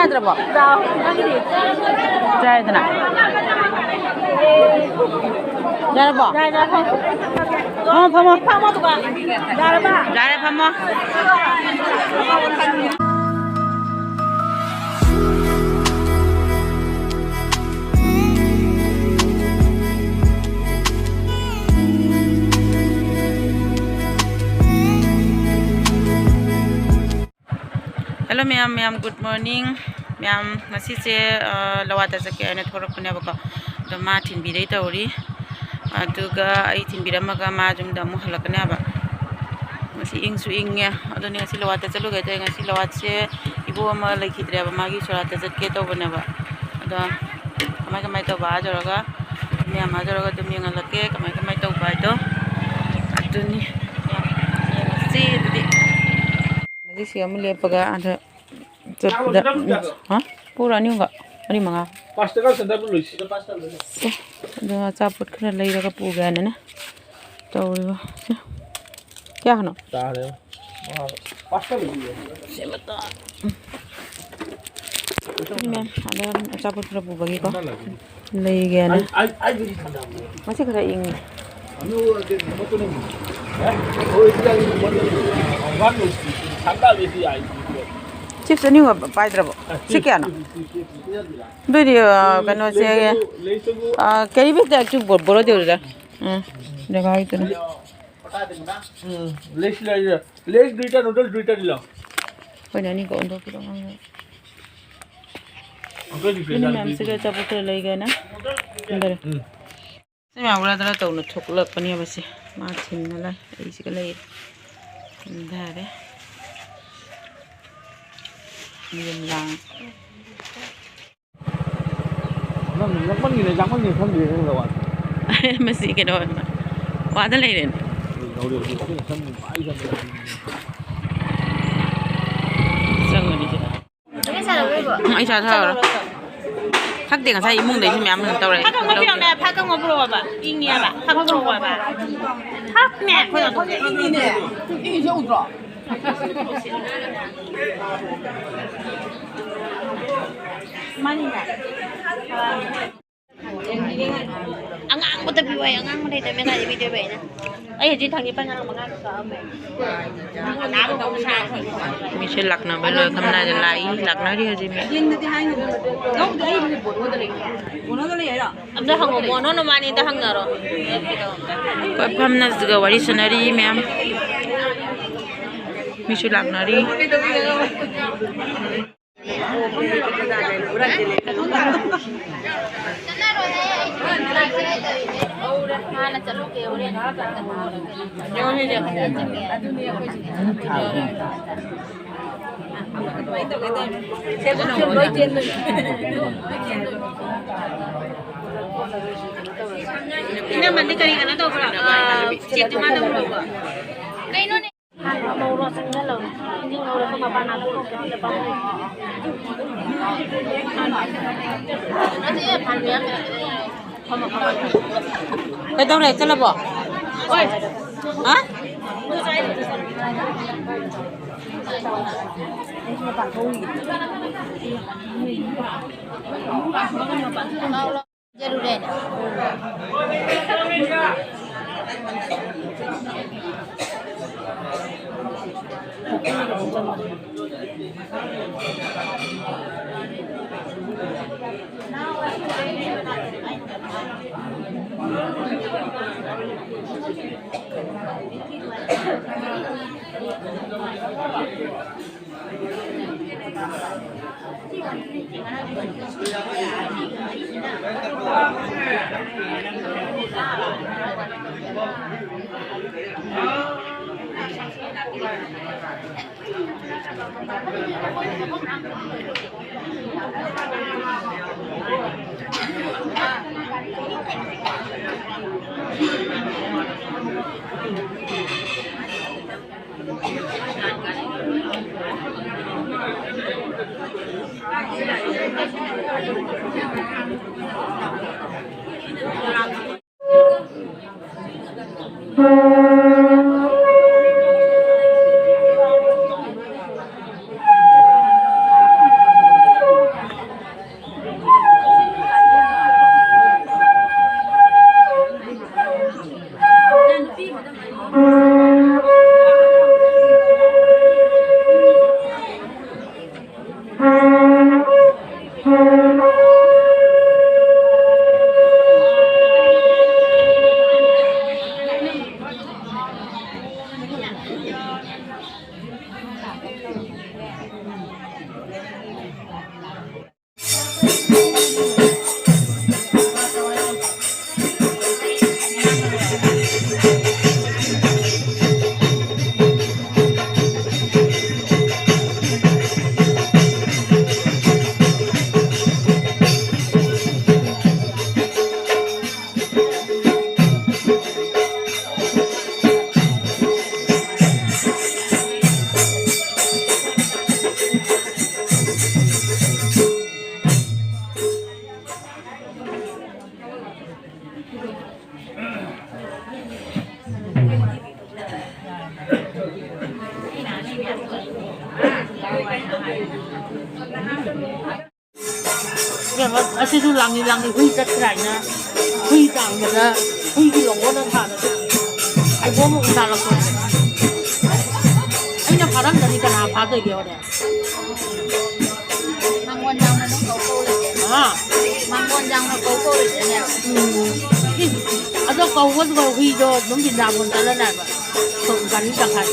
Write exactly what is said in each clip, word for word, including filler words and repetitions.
ꯅꯠꯇ꯭ꯔꯕꯣ? ꯅꯪꯒꯤꯗꯤ? ꯌꯥꯔꯦꯗꯅ꯫ ꯌꯥꯔꯕꯣ? ꯌꯥꯔꯦ, ꯌꯥꯔꯦ, ꯐꯝꯃꯣ꯫ ꯐꯝꯃꯣ, ꯐꯝꯃꯣ꯫ ꯐꯝꯃꯣ, ꯑꯗꯨꯒ꯫ ꯌꯥꯔꯕ? ꯌꯥꯔꯦ, ꯐꯝꯃꯣ꯫ Hello ꯃꯌꯥꯝ, ꯃꯌꯥꯝ good morning꯫ ꯃꯌꯥꯝ, ꯉꯁꯤꯁꯦ, ꯑ, ꯂꯋꯥꯇ ꯆꯠꯀꯦ ꯍꯥꯏꯅ ꯊꯣꯛꯂꯛꯄꯅꯦꯕꯀꯣ꯫ ꯑꯗꯣ ꯃꯥ ꯊꯤꯟꯕꯤꯗꯩ ꯇꯧꯔꯤ꯫ ꯑꯗꯨꯒ ꯑꯩ ꯊꯤꯟꯕꯤꯔꯝꯃꯒ ꯃꯥ ꯌꯨꯝꯗ ꯑꯃꯨꯛ ꯍꯜꯂꯛꯀꯅꯦꯕ꯫ ꯉꯁꯤ ꯏꯪꯁꯨ ꯏꯪꯉꯦ꯫ ꯑꯗꯨꯅꯦ ꯉꯁꯤ ꯂꯋꯥꯇ ꯆꯠꯂꯨꯒꯦ ꯇꯧꯔꯦ꯫ ꯉꯁꯤ ꯂꯋꯥꯠꯁꯦ ꯏꯕꯣ ꯑꯃ ꯂꯩꯈꯤꯗ꯭ꯔꯦꯕ, ꯃꯥꯒꯤ ꯁꯣꯔꯥꯠꯇ ꯆꯠꯀꯦ ꯇꯧꯕꯅꯦꯕ꯫ ꯑꯗꯣ ꯀꯃꯥꯏ ꯀꯃꯥꯏ ꯇꯧꯕ, ꯑꯥ ꯌꯧꯔꯒ, ꯃꯌꯥꯝ ꯑꯥ ꯌꯧꯔꯒ ꯑꯗꯨꯝ ꯌꯦꯡꯍꯜꯂꯛꯀꯦ ꯀꯃꯥꯏ ꯀꯃꯥꯏ ꯇꯧꯕ ꯍꯥꯏꯗꯣ꯫ ꯑꯗꯨꯅꯤ꯫ ꯌꯦꯡꯉꯁꯤ ꯑꯗꯨꯗꯤ꯫ ꯍꯧꯖꯤꯛꯁꯤ ꯑꯃ ꯂꯦꯞꯄꯒ ꯑꯗ ꯆꯠꯄꯗ, ꯍꯥ? ꯄꯨꯔ ꯑꯅꯤ ꯑꯍꯨꯝꯒ, ꯃꯔꯤ ꯃꯉꯥ꯫ ꯄꯥꯁꯇꯒ ꯁꯟꯗꯥ ꯄꯨ ꯂꯣꯏꯁꯤ꯫ ꯁꯦ, ꯑꯗꯣ ꯑꯆꯥꯄꯣꯠ ꯈꯔ ꯂꯩꯔꯒ ꯄꯨꯒꯦ ꯍꯥꯏꯅꯅꯦ ꯇꯧꯔꯤꯕ꯫ ꯁꯦ꯫ ꯀꯌꯥ ꯍꯅꯣ? ꯇꯥꯔꯦ꯫ ꯄꯥꯁꯇ ꯂꯣꯏꯁꯤ꯫ ꯁꯦ, ꯃꯇꯥ꯫ ꯎꯝ꯫ ꯃꯦꯝ, ꯑꯗ ꯑꯆꯥꯄꯣꯠ ꯈꯔ ꯄꯨꯕꯒꯤꯀꯣ꯫ ꯂꯩꯒꯦꯅ꯫ ꯉꯁꯤ ꯈꯔ ꯏꯪꯉꯤ꯫ ꯆꯤꯞꯁ ꯑꯅꯤꯒ ꯄꯥꯏꯗ꯭ꯔꯕꯣ? ꯁꯤ ꯀꯌꯥꯅꯣ? ꯑꯗꯨꯏꯗꯤ, ꯑ, ꯀꯩꯅꯣꯁꯦ, ꯑ, ꯀꯦꯔꯤ ꯕꯦꯒꯇ ꯑꯆꯨ ꯕꯣ-, ꯕꯣꯔꯣ ꯇꯧꯔꯤꯔꯥ? ꯎꯝ, ꯖꯒꯥꯒꯤꯗꯨꯅ꯫ ꯎꯝ, ꯂꯦꯁ ꯂꯩꯔꯦ꯫ ꯂꯦꯁ ꯗꯨꯏꯇ, ꯅꯨꯗꯜꯁ ꯗꯨꯏꯇ ꯗꯤꯂꯣ꯫ ꯑꯩꯈꯣꯏꯅ ꯑꯅꯤꯈꯛ ꯑꯣꯟꯊꯣꯛꯄꯤꯔꯣ, ꯉꯥꯡꯉꯦ꯫ ꯑꯗꯨꯅꯤ ꯃꯌꯥꯝꯁꯤꯒ ꯑꯆꯥꯄꯣꯠ ꯈꯔ ꯂꯩꯒꯦꯅ ꯈꯟꯗꯔꯦ꯫ ꯎꯝ꯫ ꯁꯤ ꯃꯌꯥꯝ ꯎꯔꯥꯗꯅ ꯇꯧꯅ ꯊꯣꯛꯂꯛꯄꯅꯦꯕ ꯁꯤ꯫ ꯃꯥ ꯊꯤꯟꯅ ꯂꯥꯛ-, ꯑꯩꯁꯤꯒ ꯂꯩ꯫ ꯍꯟꯊꯔꯦ꯫ ꯌꯨꯝ ꯂꯥꯡ꯫ ꯅꯪ ꯅꯛꯃꯟꯒꯤꯗ ꯌꯥꯡꯃꯟꯒꯤꯗ ꯈꯪꯗ꯭ꯔꯦ ꯅꯪ ꯂꯋꯥꯁꯦ꯫ ꯃꯁꯤ ꯀꯩꯅꯣ ꯑꯣꯏꯕ꯫ ꯋꯥꯗ ꯂꯩꯔꯦꯅꯦ꯫ ꯑꯩ ꯂꯧꯔꯦ ꯍꯧꯖꯤꯛ ꯑꯩꯈꯣꯏꯅ ꯆꯪꯉꯤ ꯃꯥꯏ ꯆꯪꯉꯤ꯫ ꯆꯪꯉꯅꯤ ꯁꯤꯗ꯫ ꯎꯝ, ꯑꯩ ꯆꯥ ꯊꯛꯑꯔꯣꯏ꯫ ꯊꯛꯇꯦ, ꯉꯁꯥꯏ ꯏꯃꯨꯡꯗꯩꯁꯨ ꯃꯌꯥꯝ ꯀꯩꯅꯣ ꯇꯧꯔꯛꯑꯦ꯫ ꯐꯠ ꯀꯪꯕ ꯄꯤꯔꯛꯎꯅꯦ, ꯐꯠ ꯀꯪꯕ ꯄꯨꯔꯛꯑꯣꯕ꯫ ꯏꯪꯉꯦꯕ꯫ ꯐꯠ ꯄꯨꯔꯛꯑꯣꯕ꯫ ꯐꯠꯅꯦ꯫ ꯏꯪꯉꯤꯁꯦ ꯎꯗ꯭ꯔꯣ? ꯑꯉꯥꯡꯕꯗ ꯄꯤꯌꯨ ꯍꯥꯏ, ꯑꯉꯥꯡꯕ ꯂꯩꯇꯕꯅꯦ, ꯀꯥꯏꯗꯩ ꯄꯤꯗꯣꯏꯕ ꯑꯩꯅ? ꯑꯩ ꯍꯧꯖꯤꯛ ꯊꯥꯡꯖꯤꯡ ꯄꯟ ꯉꯔꯥꯡ ꯃꯉꯥ ꯀꯛꯑꯝꯃꯦ꯫ ꯃꯤꯁꯦ ꯂꯥꯛꯅꯕ ꯂꯣꯏ ꯈꯝꯅꯥꯏꯗ ꯂꯥꯛꯏ, ꯂꯥꯛꯅꯔꯤ ꯍꯧꯖꯤꯛ ꯃꯤ꯫ ꯑꯝꯇ ꯍꯪꯉꯣ, ꯃꯣꯅꯣ ꯅꯕꯥꯅꯤꯗ ꯍꯪꯅꯔꯣ꯫ ꯑꯩꯈꯣꯏ ꯐꯝꯅꯁꯤꯒ ꯋꯥꯔꯤ ꯁꯥꯟꯅꯔꯤ ꯃꯌꯥꯝ꯫ ꯃꯤꯁꯨ ꯂꯥꯛꯅꯔꯤ꯫ ꯃꯥꯅ ꯆꯠꯂꯨꯒꯦ ꯍꯣꯔꯦꯟ꯫ ꯏꯅꯝꯃꯗꯤ ꯀꯔꯤ ꯀꯩꯅꯣ ꯇꯧꯕ꯭ꯔꯣ? ꯑ, ꯆꯦ ꯇꯤꯃꯥꯗ ꯎꯔꯕꯣ? ꯀꯩꯅꯣꯅꯦ? ꯍꯥꯟꯅ ꯂꯧꯔꯣ, ꯆꯪꯁꯤꯜꯂꯣ꯫ ꯏꯟꯖꯤꯟ ꯂꯧꯔꯣ, ꯑꯩꯈꯣꯏ ꯃꯄꯥꯟ ꯅꯥꯕ ꯈꯣꯠꯄ ꯑꯝꯇ ꯄꯥꯝꯗꯦ꯫ ꯀꯩꯗꯧꯔꯦ? ꯆꯠꯂꯕꯣ? ꯍꯣꯏ꯫ ꯍꯥ? ꯖꯔꯨꯔꯦ꯫ ꯑꯁꯤꯁꯨ ꯂꯥꯡꯂꯤ ꯂꯥꯡꯂꯤ ꯍꯨꯏ ꯆꯠꯈ꯭ꯔꯦ ꯍꯥꯏꯅ ꯍꯨꯏ ꯇꯥꯡꯕꯗ ꯍꯨꯏꯒꯤ ꯂꯣꯡꯒꯣꯟ ꯑꯃ ꯊꯥꯕꯗ ꯍꯩꯕꯣꯡ ꯑꯃꯨꯛ ꯇꯥꯜꯂꯛꯄ꯫ ꯑꯩꯅ ꯐꯥꯔꯝꯗꯗꯤ ꯀꯅꯥ ꯐꯥꯗꯣꯏꯒꯦ ꯍꯣꯔꯦꯟ? ꯃꯉꯣꯟ ꯌꯥꯎꯅ ꯑꯗꯨꯝ ꯀꯧ ꯀꯧ ꯂꯩꯔꯦ꯫ ꯍꯥ? ꯃꯉꯣꯟ ꯌꯥꯎꯅ ꯀꯧ ꯀꯧ ꯂꯩꯔꯦꯅꯦꯕ꯫ ꯎꯝ꯫ ꯏꯁ, ꯑꯗꯣ ꯀꯧꯕꯗꯨꯒ ꯍꯨꯏꯗꯣ ꯑꯗꯨꯝ ꯕ꯭ꯔꯤꯟꯗꯥꯕꯣꯟ ꯆꯠꯂꯅꯦꯕ꯫ ꯒꯥꯔꯤ ꯇꯪꯈꯥꯏ꯫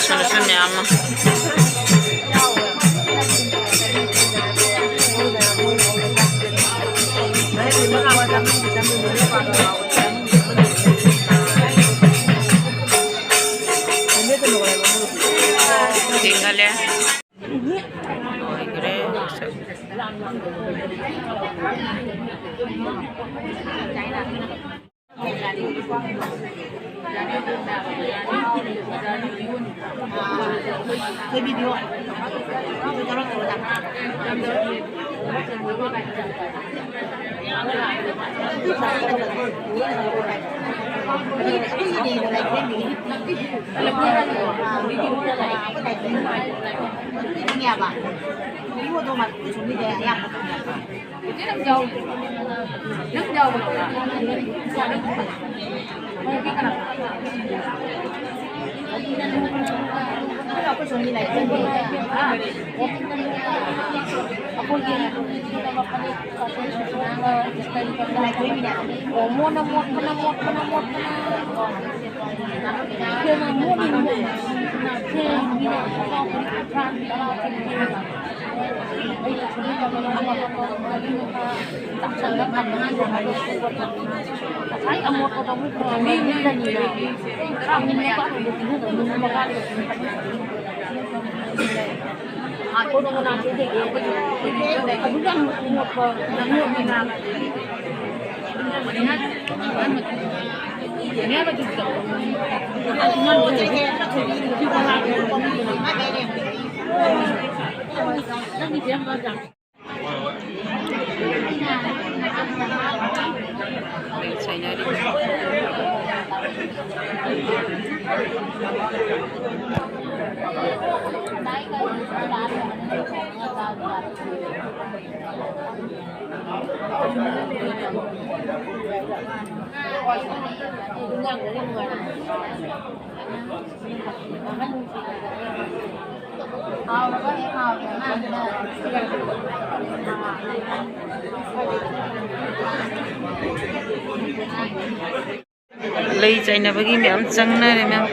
ꯁꯨꯅ ꯁꯨꯅ ꯑꯃ꯫ ꯊꯦꯡꯒꯠꯂꯦ꯫ ꯂꯣꯏꯈ꯭ꯔꯦ꯫ ꯂꯩ ꯆꯥꯏꯅꯕꯒꯤ ꯃꯌꯥꯝ ꯆꯪꯅꯔꯦ, ꯃꯌꯥꯝ꯫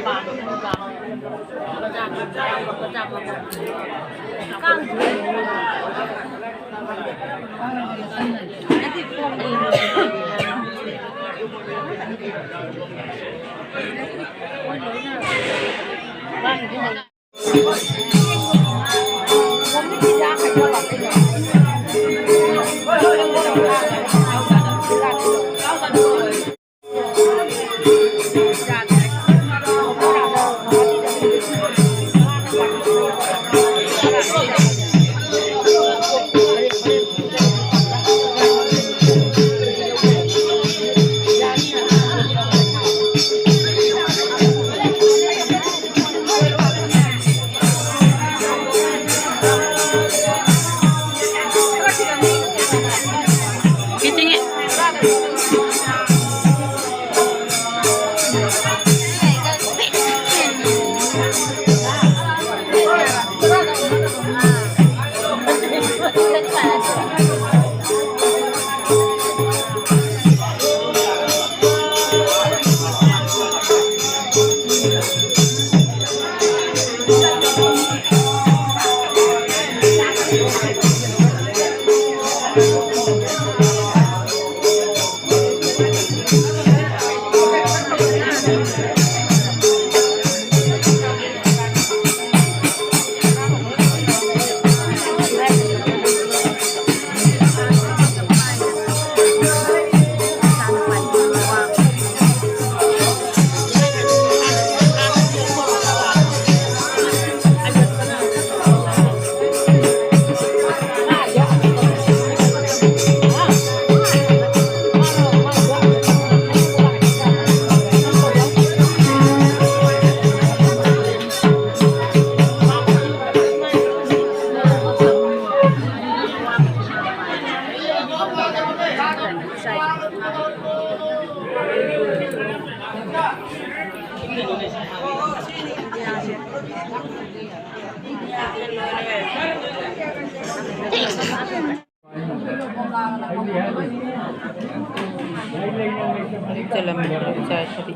ꯆꯠꯂꯝꯃꯦ ꯆꯥꯏ ꯍꯥꯏꯗꯤ꯫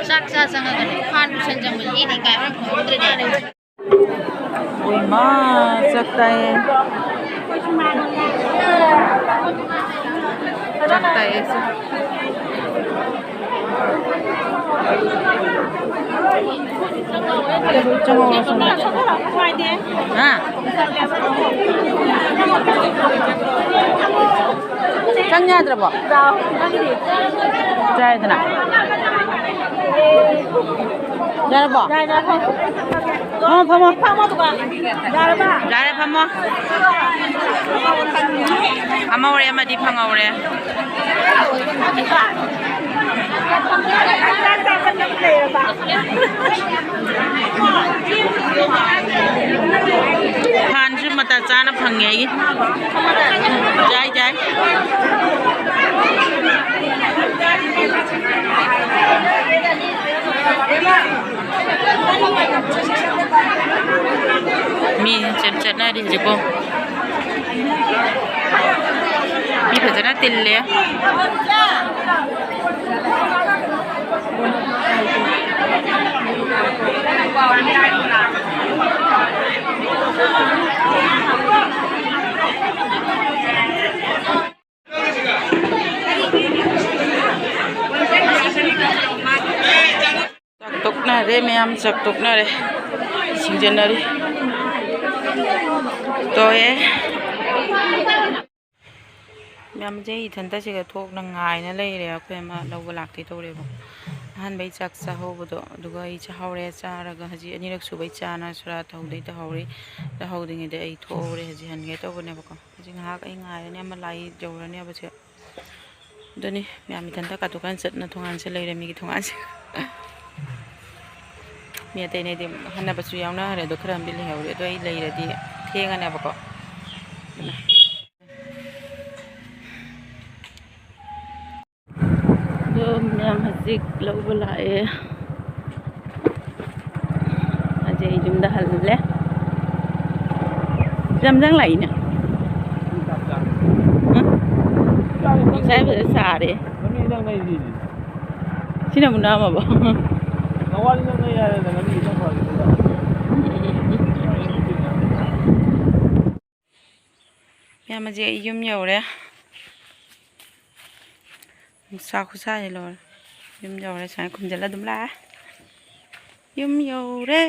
ꯆꯥꯛ ꯆꯥ ꯆꯪꯉꯒꯅꯦ ꯐꯥꯟ ꯄꯨꯁꯟ ꯆꯪꯕꯁꯦ ꯏꯗꯤ ꯀꯥꯏ ꯍꯣꯏ ꯐꯪꯍꯧꯗ꯭ꯔꯦꯅꯦ꯫ ꯏꯃꯥ, ꯆꯥꯛ ꯇꯥꯏꯌꯦ꯫ ꯆꯥꯛ ꯇꯥꯏꯌꯦ ꯁꯦ꯫ ꯍꯥ? ꯆꯪ ꯌꯥꯗ꯭ꯔꯕꯣ? ꯆꯥꯏꯗꯅ꯫ ꯌꯥꯔꯕꯣ? ꯐꯝꯃꯣ, ꯐꯝꯃꯣ꯫ ꯌꯥꯔꯦ, ꯐꯝꯃꯣ꯫ ꯐꯝꯍꯧꯔꯦ, ꯑꯃꯗꯤ ꯐꯪꯍꯧꯔꯦ꯫ ꯐꯥꯟꯁꯨ ꯃꯇꯝ ꯆꯥꯅ ꯐꯪꯉꯦ ꯑꯩꯒꯤ꯫ ꯌꯥꯏ, ꯌꯥꯏ꯫ ꯃꯤ ꯆꯠ-, ꯆꯠꯅꯔꯤ ꯍꯧꯖꯤꯛꯄꯨ꯫ ꯃꯤ ꯐꯖꯅ ꯇꯤꯜꯂꯦ꯫ ꯆꯥꯛ ꯇꯣꯛꯅꯔꯦ ꯃꯌꯥꯝ, ꯆꯥꯛ ꯇꯣꯛꯅꯔꯦ꯫ ꯁꯤꯡꯖꯟꯅꯔꯤ꯫ ꯇꯣꯛꯑꯦ꯫ ꯃꯌꯥꯝꯁꯦ ꯏꯊꯟꯇ ꯁꯤꯗ ꯊꯣꯛꯅ ꯉꯥꯏꯅ ꯂꯩꯔꯦ꯫ ꯑꯩꯈꯣꯏ ꯑꯃ ꯂꯧꯕ ꯂꯥꯛꯇꯦ ꯇꯧꯔꯦꯕ꯫ ꯑꯍꯥꯟꯕꯩ ꯆꯥꯛ ꯆꯥꯍꯧꯕꯗꯣ, ꯑꯗꯨꯒ ꯑꯩ ꯆꯥꯍꯧꯔꯦ꯫ ꯆꯥꯔꯒ ꯍꯧꯖꯤꯛ ꯑꯅꯤꯔꯛ ꯁꯨꯕꯩ ꯆꯥꯅ ꯁꯣꯔꯥꯠ ꯍꯧꯗꯩ ꯇꯧꯍꯧꯔꯤ꯫ ꯇꯧꯍꯧꯗ꯭ꯔꯤꯉꯩꯗ ꯑꯩ ꯊꯣꯛꯍꯧꯔꯦ꯫ ꯍꯧꯖꯤꯛ ꯍꯟꯒꯦ ꯇꯧꯕꯅꯦꯕꯀꯣ꯫ ꯍꯧꯖꯤꯛ ꯉꯥꯏꯍꯥꯛ ꯑꯩ ꯉꯥꯏꯔꯅꯤ, ꯑꯃ ꯂꯥꯛꯏ ꯌꯧꯔꯅꯦꯕ ꯁꯦ꯫ ꯑꯗꯨꯅꯤ ꯃꯌꯥꯝ ꯏꯊꯟꯇ ꯀꯥꯇꯨ ꯀꯥꯔꯟ ꯆꯠꯅ ꯊꯣꯡꯒꯥꯟꯁꯦ ꯂꯩꯔꯦ, ꯃꯤꯒꯤ ꯊꯣꯡꯒꯥꯟꯁꯦ꯫ ꯃꯤ ꯑꯇꯩꯅꯗꯤ ꯍꯟꯅꯕꯁꯨ ꯌꯥꯎꯅꯈ꯭ꯔꯦ, ꯑꯗꯣ ꯈꯔ ꯑꯃꯗꯤ ꯂꯩꯍꯧꯔꯤ꯫ ꯑꯗꯣ ꯑꯩ ꯂꯩꯔꯗꯤ ꯊꯦꯡꯉꯅꯦꯕꯀꯣ꯫ ꯑꯗꯨꯅ ꯑꯗꯣ ꯃꯌꯥꯝ ꯍꯧꯖꯤꯛ ꯂꯧꯕ ꯂꯥꯛꯑꯦ꯫ ꯑꯖꯩ ꯌꯨꯝꯗ ꯍꯜꯂꯦ꯫ ꯌꯥꯝꯖꯪ ꯂꯥꯛꯏꯅꯦ꯫ ꯍꯥ? ꯉꯁꯥꯏ ꯐꯖꯅ ꯁꯥꯔꯦ꯫ ꯁꯤꯅ ꯑꯃꯨꯛ ꯅꯝꯃꯕꯣ? ꯃꯌꯥꯝ, ꯍꯧꯖꯤꯛ ꯑꯩ ꯌꯨꯝ ꯌꯧꯔꯦ꯫ ꯅꯨꯡꯁꯥ ꯈꯨꯁꯥꯁꯦ ꯂꯣꯏꯔꯦ꯫ ꯌꯨꯝ ꯌꯧꯔꯦ꯫ ꯁꯨꯃꯥꯏꯅ ꯈꯨꯝꯖꯤꯜꯂ ꯑꯗꯨꯝ ꯂꯥꯛꯑꯦ꯫ ꯌꯨꯝ ꯌꯧꯔꯦ꯫